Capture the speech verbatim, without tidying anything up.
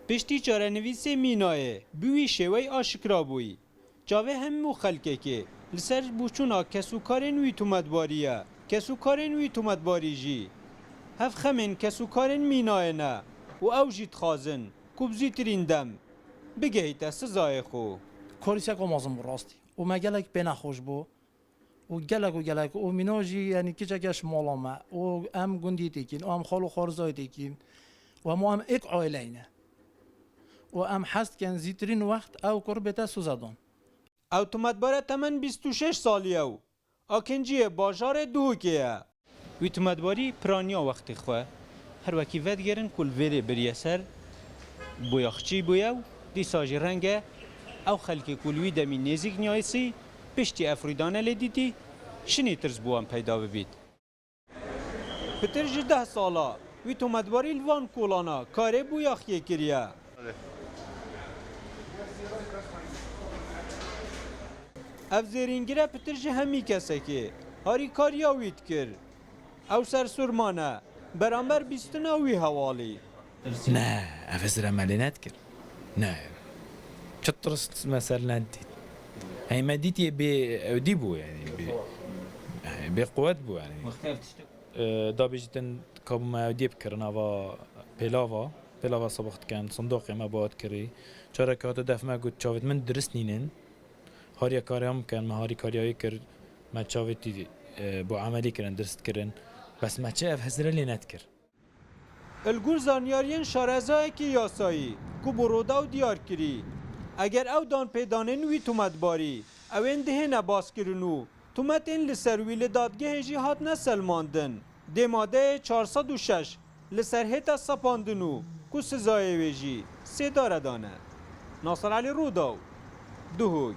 Piştî çarenivîsê mînayê bi wî şêwey aşikra bûyî. Çavê hemû xelkekê li ser bûçûna kesûkarên wî tometbarî ye. Kesûkarên wî tometbarî jî hev xemên kesûkarên mînayê ne û ew jî dixwazin ku bi zûtirîn dem bigihîte sizayê xwe. Karîseka mezin bû rastî û me gelek pê nexweş bû. û gelek û gelek û mîna jî, yanî kiçeke ji mala me û em gundî têkîn û em xal û xwarzayê têkîn û hemû em êk aîleyne û em hez dikin zîtirîn wext ew kur bête suzedan. Ew tometbare temen bîst û şeş salî ye û akinciyê bajarê Duhokê ye. Wî tometbarî piraniya wextê xwe her wekî vedigerin ku li vêrê biriye ser boyaxçî bûye û dîsa jî reng e ew xelkê ku li wî demî nêzîk niyayîsî piştî ev rûdane lê dîtî şinî tirs bi wan peyda bibît. Pitir ji deh sala wî tometbarî li van kolana karê boyaxiyê kiriye. Ev zêrîngire pitir ji hemî kesekê harîkariya wî dikir. Ew sersûr mane beramber bîstina wî hewalî. Ne, ev hizire me lê nedikir. Ne. Çi tirs me ser nedît. Hey, me dîtiye bê ewdî bû, yanî bê, bê quwet bû, yanî. Wextê ev tiştek. E, dabêjîtin kabû me ewdî bikirin, ava pêlava, pêlava sibix dikin, sindoqê me bi we dikirî. Çareke hate def me got, çavêt min dirist nînin. Hariya kariya min bikin, me harî kariya wê kir, me çavêtî, e, bo emelî kirin, dirist kirin. Bes me çi ev hizire lê nedikir. Li gor zanyariyên şarezayekî yasayî ku bi Rûdaw diyar kirî, eger ew danpêdanên wî tometbarî ew ên dihêne baskirin û tometên li ser wî li dadgehê jî hatine selmandin, dê madeyê çar sed û şeş li ser hête sepandin û ku sizayê wê jî sê dare dane. Nasir Elî Rûdaw, Duhok.